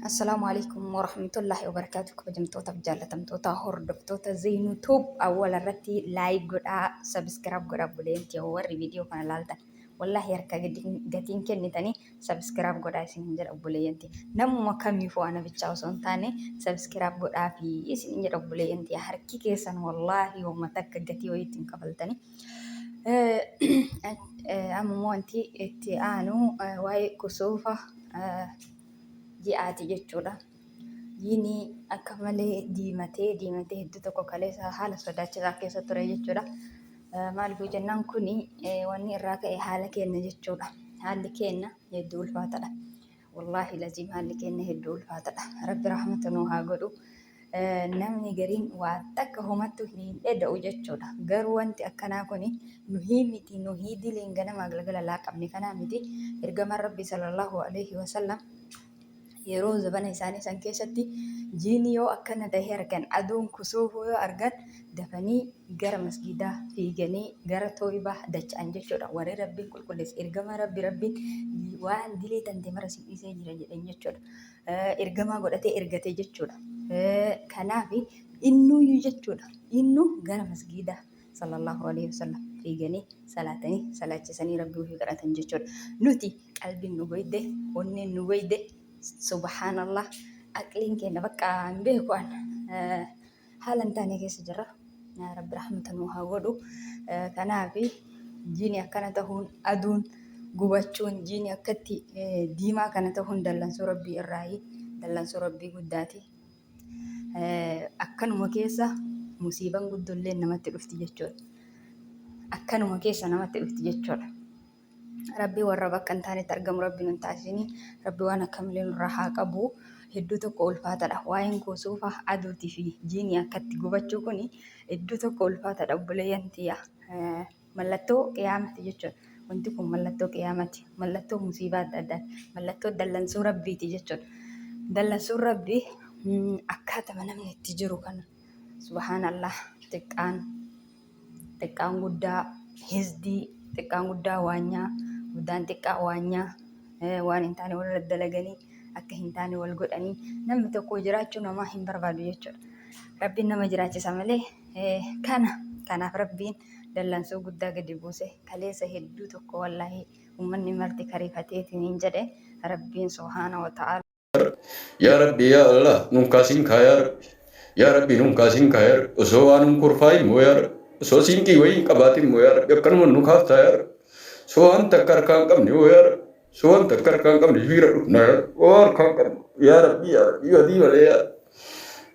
Assalaamu alaikum warahmatullahi wabarakaatu. Kabajamtootaaf jaallatamtoota hordoftoota Zeynu Tube, awwala irratti like godhaa, subscribe godhaa. Buleenti warri viidiyoo kana laaltan, wallaahi harka gatiin kennitanii subscribe godhaa isin jedha. Obboleeyyanti, namuma kamiifuu ana bichaa osoo hin taane subscribe godhaa fi isin jedha. Obboleeyyanti, harki keessan wallaahi hooma takka gatii wayiitti hin kafaltanii. Amma wanti itti aanu waa'ee kusuufa ji'aati jechuudha. Jiini akka malee diimatee diimatee hedduu tokko kaleessa haala sodaachisaa keessa ture jechuudha. Maaliif jennaan, kuni wanni irraa ka'e haala keenya jechuudha. Haalli keenya hedduu ulfaataadha. Wallaahi laziim, haalli keenya hedduu ulfaataadha. Rabbi rahmata nuu haa godhu. Namni gariin waa takka homattu hin dheda'u jechuudha. Garuu wanti akkanaa kuni nuhii miti, nuhii diliin ganamaa galgala laaqabne kanaa miti. Ergamaan Rabbi sallallahu alaihi wasallam yeroo zabana isaanii san keessatti jiini yoo akkana tahee argan, aduun kusuufuu yoo argan, dafanii gara masgiidaa fiiganii gara tooybaa dacha'an jechuudha. Warri Rabbiin qulqulleesse, ergamaa Rabbi, Rabbiin waan dilii tante mara si dhiisee jira jedhan jechuudha. Ergamaa godhatee ergate jechuudha. Kanaaf innuyyuu jechuudha. Innu gara masgiidaa sallallahu alaihi wasallam fiiganii salaatanii salaachisanii Rabbii ofii kadhatan jechuudha. Nuti qalbiin nu goyde, onneen nu goyde, subhaanallah, aqliin keenya bakka hin beeku an haala hin taane keessa jira. Rabbi rahmata nu haa godhu. Kanaaf jiini akkana tahuun, aduun gubachuun, jiini akkatti diimaa kana tahuun dallansuu Rabbii irraayi. Dallansuu Rabbii guddaati. Akkanuma keessa musiiban guddollee namatti dhufti jechuudha. Akkanuma keessa namatti dhufti jechuudha. Rabbi warra bakka hin taanetti argamu Rabbi nun taasisini. Rabbi waan akkamilee nurraa haa qabu. Hedduu tokko ulfaataadha. Waa'een kusuufa aduutii fi jiini akkatti gubachuu kuni hedduu tokko ulfaataadha, obboleeyyan tiyya. Mallattoo qiyaamati jechuudha. Wanti kun mallattoo qiyaamati. Mallattoo musiibaa adda addaati. Mallattoo dallansuu Rabbiiti jechuudha. Dallansuun Rabbii akkaatama namni itti jiru kana. Subhaanallah, xiqqaan xiqqaan guddaa hizdii, xiqqaan guddaa waanyaa, guddaan xiqqaa waanyaa, waan hin taane walirra dalaganii, akka hin taane wal godhanii, namni tokko jiraachuu namaa hin barbaadu jechuudha. Rabbiin nama jiraachisa malee kana. Kanaaf Rabbiin dallansuu guddaa gadi buuse. Kaleessa hedduu tokko wallaahi uummanni marti kariifateetiin hin jedhe Rabbiin subhaana wa ta'ala. Yaa Rabbi, yaa Allah, nun kaasin kaa yaa Rabbi. Yaa Rabbi, nun kaasin kaa yaa Rabbi. Osoo waan nun kurfaayin moo yaa Rabbi. Osoo siinqii wayii hin qabaatin moo yaa Rabbi. Akkanuma nu kaaftaa yaa Rabbi. Osoo waan takka harkaa hin qabne moo yaa Rabbi. Osoo waan takka harkaa hin qabne fiira dhufna yaa Rabbi. Waa harkaa hin qabnu. Yaa Rabbi, yaa Rabbi, badii malee yaa Rabbi.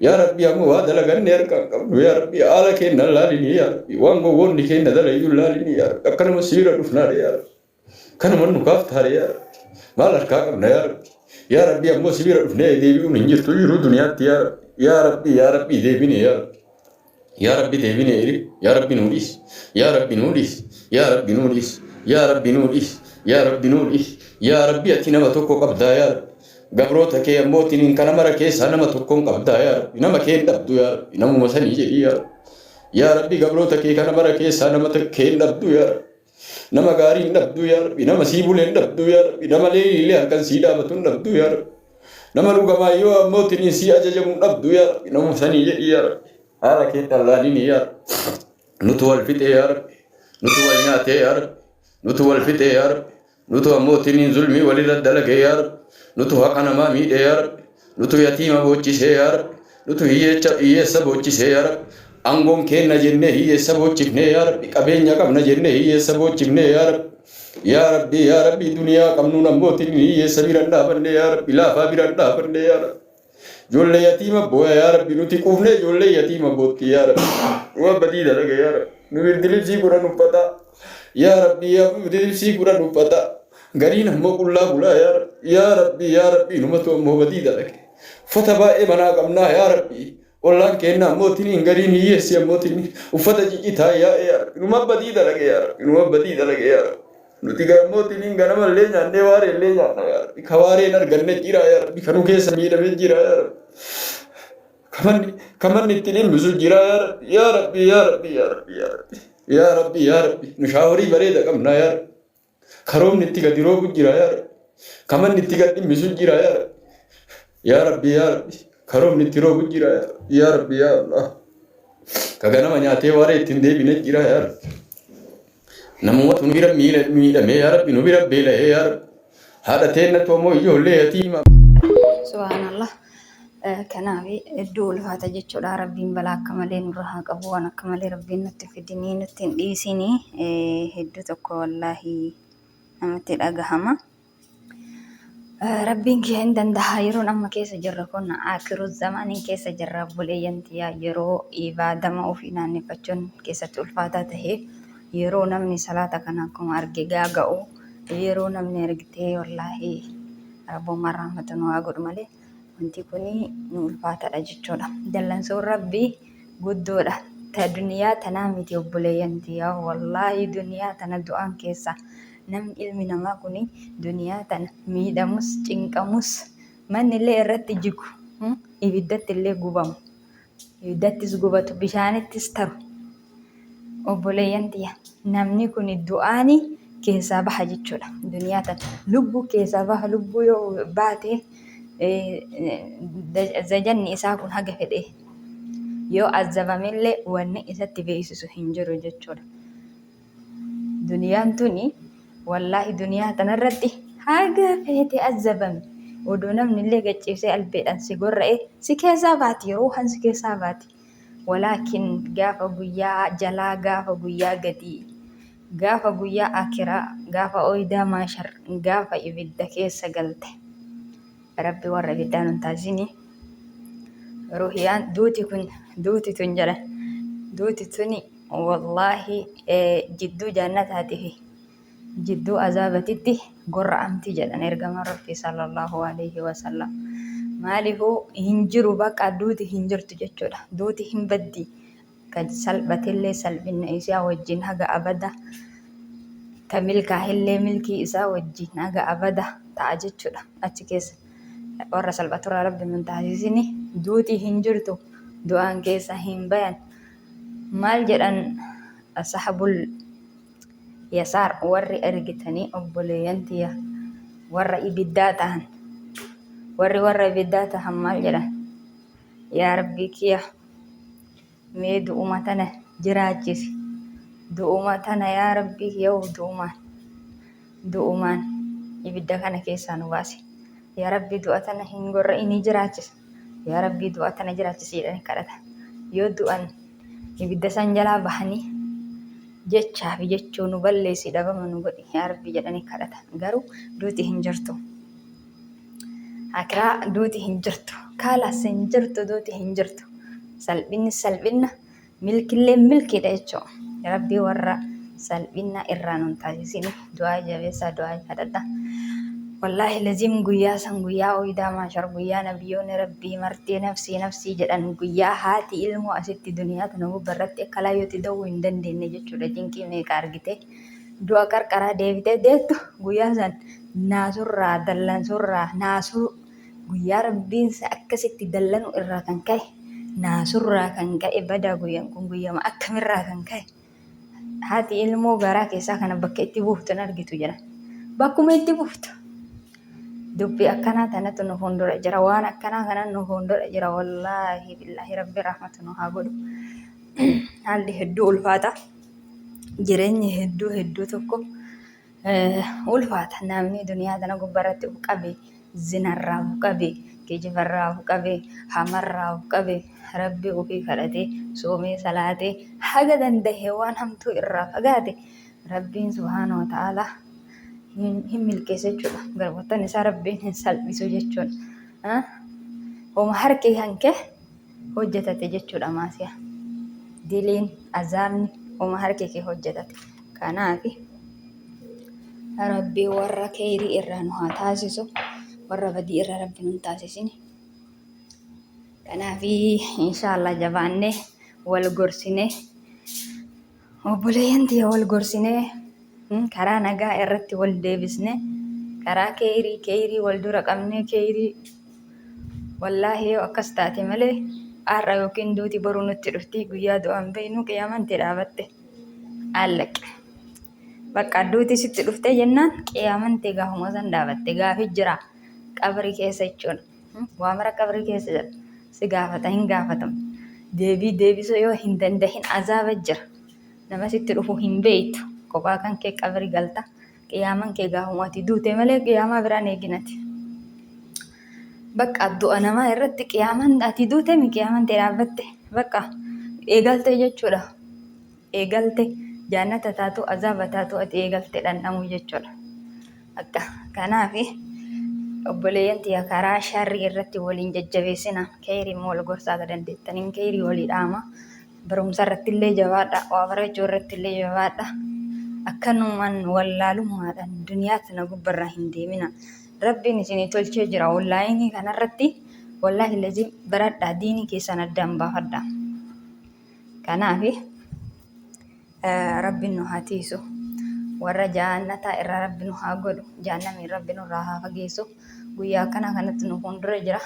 Yaa Rabbi, amma waa dalaganne harkaa hin qabnu yaa Rabbi. Haala keenya laalini yaa Rabbi. Waan gowwoonni keenya dalayyuu laalini yaa Rabbi. Akkanuma siira dhufnaa yaa Rabbi. Kanuma nu kaaftaare yaa Rabbi. Maal harkaa qabna yaa Rabbi? Yaa Rabbi, ammoo si bira dhufnee deebi'uun hin jirtu jiruu duniyaatti yaa Rabbi. Yaa Rabbi, yaa Rabbi, deebine yaa Rabbi. Yaa Rabbi, deebine iri. Yaa Rabbi, nuu dhiisi. Yaa Rabbi, nuu dhiisi. Yaa Rabbi, nuu dhiisi. Yaa Rabbi, nuu dhiisi. Yaa Rabbi, nuu dhiisi. Yaa Rabbi, ati nama tokko qabdaa yaa Rabbi. Gabroota kee ammootiin kana mara keessaa nama tokkoon qabdaa yaa Rabbi. Nama kee hin dhabdu yaa Rabbi. Namuma sanii jedhii yaa Rabbi. Yaa Rabbi, gabroota kee kana mara keessaa nama kee hin dhabdu yaa Rabbi. Nama gaarii hin dhabdu yaa Rabbi. Nama sii bule hin dhabdu yaa Rabbi. Nama leelillee halkan sii dhaabatu hin dhabdu yaa Rabbi. Nama dhugamaa yoo ammootiin sii ajajamu hin dhabdu yaa Rabbi. Nama sanii jedhii yaa Rabbi. Haala kee dhallaalini yaa Rabbi. Nutu wal fixee yaa Rabbi. Nutu wal nyaatee yaa Rabbi. Nutu wal fixee yaa Rabbi. Nutu ammootiin zulmii walirra dalagee yaa Rabbi. Nutu haqa namaa miidhee yaa Rabbi. Nutu yatiima boochisee yaa Rabbi. Nutu hiyyeessa boochisee yaa Rabbi. Aangoon keenna jennee hiyyeessa boochifnee yaa Rabbi. Qabeenya qabna jennee hiyyeessa boochifnee yaa Rabbi. Yaa Rabbi, yaa Rabbi, duniyaa qabnuun ammootiin hiyyeessa bira hin dhaabanne yaa Rabbi. Laafaa bira hin dhaabanne yaa Rabbi. Ijoollee yatiima booya yaa Rabbi. Nuti quufnee ijoollee yatiima bootti yaa Rabbi. Nu badii dalaga yaa Rabbi. Nu birdilibsii 10 uffataa. Yaa Rabbi, yaa birdilibsii 10 uffataa. Gariin ammoo qullaa bulaa yaa Rabbi. Yaa Rabbi, yaa Rabbi, numatu ammoo badii dalage. Uffata baay'ee manaa qabnaa yaa Rabbi. Ollaan keenya ammoo tiniin gariin hiyyeessi ammoo tiniin uffata cicitaa yaa yaa Rabbi. Numa badii dalage yaa Rabbi. Numa badii dalage yaa Rabbi. Nuti ammoo tiniin ganamallee nyaannee waareellee nyaanna yaa Rabbi. Ka waareen arganne jira yaa Rabbi. Kanuu keessa miidhamee jira yaa Rabbi. Kamanni kamanni itti dhimmisu jira yaa Rabbi. Yaa Rabbi, yaa Rabbi, yaa Rabbi, yaa Rabbi. Yaa Rabbi, yaa Rabbi. Nu shaaworii bareeda qabna yaa Rabbi. Karoomni itti gadi roobu jira yaa Rabbi. Kamanni itti gad dhimmisu jira yaa Rabbi. Yaa Rabbi yaa Rabbi ka roobni itti roobu jira yaa Rabbi yaa Rabbi yaa Allah. Ka ganama nyaatee waaree ittiin deebine jira yaa Rabbi. Namumatu nu bira miidhamee yaa Rabbi nu bira beela'ee yaa Rabbi. Haadha teennatu ammoo ijoollee yatiima. Subhaanallah. Kanaaf hedduu ulfaata jechuudha. Rabbiin balaa akka malee nurra haa qabu. Waan akka malee Rabbiin nutti fidinii nutti hin dhiisinii. Hedduu tokko wallaahi namatti dhagahama. Rabbiin kiyya hin danda'a. Yeroon amma keessa jirru kun aakiru zamaaniin keessa jirra obboleeyyan tiyya. Yeroo ibaadama ofii naannefachuun keessatti ulfaataa tahe yeroo namni salaata kana akkuma arge gaaga'u yeroo namni argitee wallaahi Rabbummaan rahmata nu haa godhu malee wanti kun nu ulfaataadha jechuudha. Dallansuun Rabbii guddoodha. Ta duniyaa tanaa miti obboleeyyan tiyya wallaahi duniyaa tana du'aan keessa namni ilmi namaa kun duniyaa tana miidhamus cinqamus manni illee irratti jigu ibiddatti illee gubamu ibiddattis gubatu bishaanittis taru Obboleeyyan tiyya namni kun du'aani keessaa baha jechuudha. Duniyaa tana lubbuu keessaa baha lubbuu yoo baate zajanni isaa kun haga fedhe yoo azabamillee wanni isatti beeksisu hin jiru jechuudha. Duniyaan tuni wallaahi duniyaa tanarratti haga feete azabami odoo namni illee gacciibsee albeedhaan si gorra'e si keessaa baati ruuhan si keessaa baati. Walaakin gaafa guyyaa jalaa gaafa guyyaa gadii gaafa guyyaa aakiraa gaafa ooydaa maashar gaafa ibidda keessa galte Rabbi warra ibiddaa nun taasisini ruhiyaan duuti kun duuti tun jedhan duuti tuni wallaahi jidduu jannataati fi jidduu azaabatitti gorra'amti jedhan ergamaan Rabbii sallallahu alaihi wasallam. Maaliifuu hin jiru bakka duuti hin jirtu jechuudha. Duuti hin baddi. Kan salphatellee salphinna isaa wajjin haga abada ka milkaahellee milkii isaa wajjin haga abada ta'a jechuudha achi keessa. Warra salphaturraa Rabbi nun taasisini duuti hin jirtu du'aan keessa hin bayan. Maal jedhan ashabul Yasaar warri argitanii obboleeyyan tiyya warra ibiddaa tahan warri warra ibiddaa tahan maal jedhan yaa rabbii kiyya mee du'uma tana jiraachisi du'uma tana yaa rabbii kiyya du'umaan du'umaan ibidda kana keessaa nu baasi yaa rabbii du'a tana hin gorra'inii jiraachisa yaa rabbii du'a tana jiraachisi jedhanii kadhatan yoo du'an ibidda san jalaa bahanii jechaa fi jechuu nu balleessi dhabama nu godhi yaa rabbi jedhanii kadhatan garuu duuti hin jirtu akiraa duuti hin jirtu kaalaas hin jirtu duuti hin jirtu salphinni salphinna Milkilleen milkiidha jechuudha. Rabbii warra salphinna irraa nun taasisin du'aa jabeessaa du'aa kadhadha. Wallaahi laziim guyyaa san guyyaa ooydaa maashar guyyaa nabiyyoonni rabbii martee nafsii nafsii jedhan guyyaa haati ilmoo asitti duniyaa tana gubba irratti akka laayyootti da'uu hin dandeenye jechuudha cinqii meeqa argite du'a qarqaraa deebitee deettu guyyaa san naasurraa dallansurraa naasuu Guyyaa Rabbiin sa akkasitti dallanu irraa kan ka'e, naasurraa kan ka'e badaa guyyaan kun guyyama akkamirraa kan ka'e haati ilmoo garaa keessaa kana bakka itti buuftu hin argitu jedhan. Bakkuma itti buuftu. Dubbii akkanaa tanatu nu fuuldura jira. Waan akkanaa kana nu fuuldura jira. Wallaahi billaahi Rabbi rahmatu nu haa godhu. Haalli hedduu ulfaata. Jireenyi hedduu hedduu tokko ulfaata. Namni duniyaa tana gubbarratti of qabe zinarraa of qabe kijibarraa of qabe hamarraa of qabe rabbi ofii kadhatee soomee salaatee haga dandahe waan hamtuu irraa fagaate rabbiin subhaana wa ta'aalaa hin milkeessa jechuudha. Garboottan isaa rabbiin hin salphisu jechuudha. Homa harki hanke hojjetate jechuudha maasiyaa. Diliin azaabni homa harki kee hojjetate. Kanaaf Rabbi warra keeyrii irraa nu haa taasisu. Warra badii irraa Rabbi nu hin taasisin. Kanaaf inshaallah jabaannee wal gorsinee obboleeyyan tiyya wal gorsinee karaa nagaa irratti wal deebisnee karaa keeyrii keeyrii wal dura qabnee keeyrii wallaahi yoo akkas taate malee har'a yookiin duuti boruu nutti dhufti guyyaa du'aan beeynu qiyaamaan itti dhaabatte. Allaq. Bakka duuti sitti dhuftee jennaan qiyaaman tee gaafuma san dhaabatte gaafi jira qabrii keessa jechuudha. Waa mara qabrii keessa jira. Si gaafata hin gaafatamtu. Deebii deebisuu yoo hin dandahin azaaba jira. Nama sitti dhufu hin beeytu. Kophaa kan kee qabrii galta. Qiyaaman kee gaafuma ati duute malee qiyaamaa biraan eeginati. Bakka du'a namaa irratti qiyaaman ati duute mi qiyaaman tee dhaabbatte. Bakka eegalte jechuudha. Eegalte jaannata taatu azaaba taatu ati eegalte dhandhamuu jechuudha. Akka kanaafi obboleeyyan tiyya karaa sharrii irratti waliin jajjabeessina. Keyrii immoo wal gorsaa akka dandeettaniin keyrii walii dhaama. Barumsa irratti illee jabaadha. Waa barachuu irratti illee jabaadha. Akkanumaan wallaalummaadhaan duniyaa tana gubbarraa hin deemina. Rabbiin isinii tolchee jira. Onlaayinii kanarratti wallaahi lazim baradhaa diinii keessan addaan baafadha. Kanaafi Rabbiin nu haa tiisu. Warra jaannataa irraa Rabbi nu haa godhu. Jaannamiin Rabbi nurraa haa fageessu. Guyyaa akkanaa kanatti nu fuuldura jira.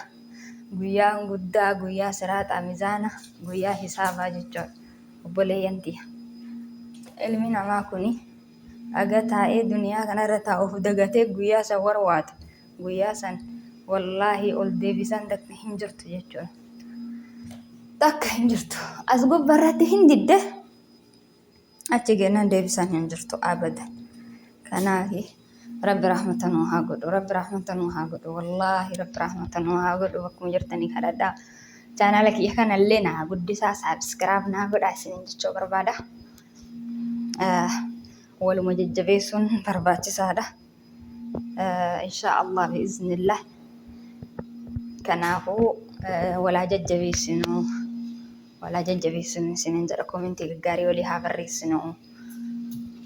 Guyyaan guddaa guyyaa siraaxaa mizaana guyyaa hisaabaa jechuudha. Obboleeyyan tiyya. Ilmi namaa kuni haga taa'ee duniyaa kanarra taa'uuf dagatee guyyaa san warwaata. Guyyaa san wallaahi ol deebisaan takka hin jirtu jechuudha. Takka hin jirtu. As gubbarratti hin didde achi gennaan deebisaan hin jirtu abadan. Kanaafi Rabbi rahmata nuu haa godhu. Rabbi rahmata nuu haa godhu. Wallaahi Rabbi rahmata nuu haa godhu. Bakkuma jirtanii kadhadhaa. Chaanaala kiyya kanallee naa guddisaa saabskiraab naa godhaa isiniin jechuu barbaada. Waluma jajjabeessuun barbaachisaadha. Inshaa Allah bi'iznillah. Kanaafuu walaa jajjabeessinu. Walaa jajjabeessinu isiniin jedha. Komentii gaggaarii walii haa barreessinu.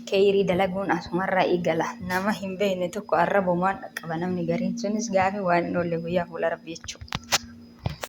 Keeyrii dalaguun asumarraa eegala. Nama hin beekne tokko arrabumaan dhaqqaba namni gariin sunis gaafii waan hin oolle guyyaa fuula rabbii jechuudha.